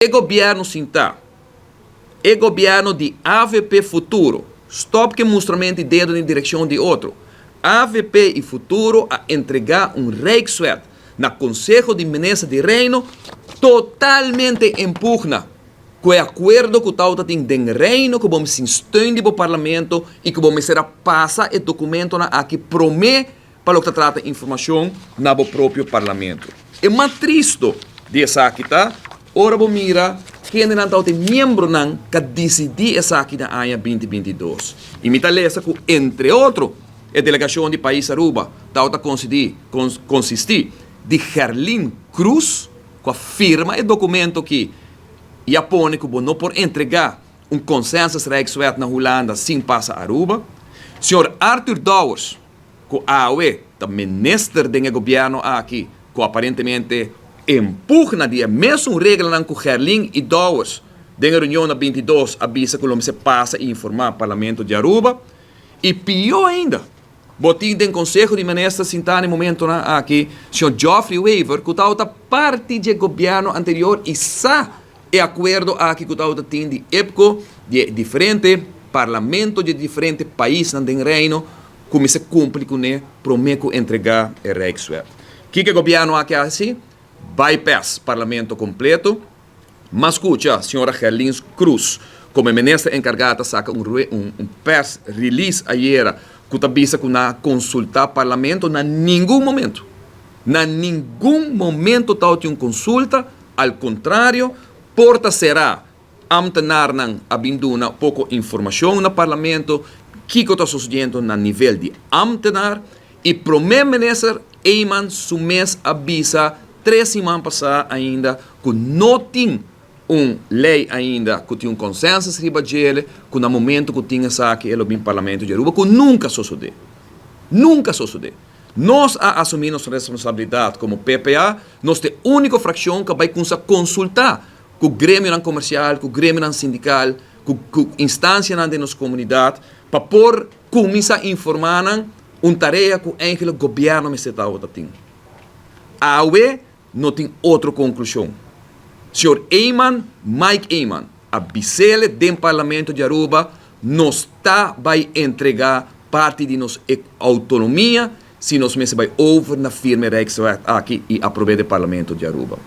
E gobierno sinta. E gobierno di avp Futuro. Stop cu mustramento di dedo den direccion di otro. Avp y Futuro a entrega un Rijkswet na Conseho di Minister di Reino totalmente en pugna cu e acuerdo cu tawata tin den Reino cu bo mester tin steun di bo Parlamento y cu bo mester a pasa e documentonan aki prome pa loke ta trata informacion na bo propio Parlamento. E mas tristo di esaki ta ora bo mira kendenan tabata e miembronan ka dicidi esaki na aña 2022. Y mi ta lesa cu entre otro e delegacion di pais Aruba tabata consisti di Gerlin Cruz cu a firma e documento aki y a pone cu bo no por entrega un consensus Rijkswet na Hulanda sin pasa Aruba. Señor Arthur Dowers, ku awe ta minister den e gobièrnu aki ku aparentemente empugna di e mesun reglanan ku Gerlin i Dowers den e reunion na 22 a bisa ku lo mester pasa i informá Parlamento di Aruba. I pió ainda, bo tin den Konseho di Minister sintá na e momentonan aki señor Geoffrey Wever ku tabata parti dje gobièrnu anterior i sa e akuerdo aki ku tabata tin di IPCO di e diferente parlamento di e diferente paisnan den Reino ku mester kumpli kuné promé ku entregá e Rijkswet. Kiko e gobièrnu aki a hasi? Bypass parlamento kompleto. Mas skucha señora Gerlins Cruz komo e minister enkargá ta saka un un pers release ayera ku ta bisa ku nan a konsultá parlamento na ningun momento. Na ningun momento tabatin un konsulta. Al kontrario, por ta será ámtenarnan a bin duna poko informashon na Parlamento kiko ta sosodiendo na nivel di ámtenar i Promé Minister Eman su mes a bisa tres siman pasá ainda ku no tin un lei ainda ku tin un konsensus riba djele ku na momento ku tin esaki e lo bin Parlamento di Aruba ku nunka sosodé. Nunka sosodé. Nos a asumí nos responsabilidat komo PPA, nos ta e úniko frakshon ku a bai kumsa konsultá ku gremionan komersial, ku gremionan sindikal, ku ku instansianan den nos komunidat pa por kuminsá informá nan un tarea ku eigentlik gobièrnu mester tabata tin. Awe no tin otro konklushon. Señor Eman, Mike Eman, a bis'ele den Parlamento di Aruba, nos ta bai entregá parti di nos outonomia si nos mester bai over na firma e Rijkswet aki i aprob'é den Parlamento di Aruba.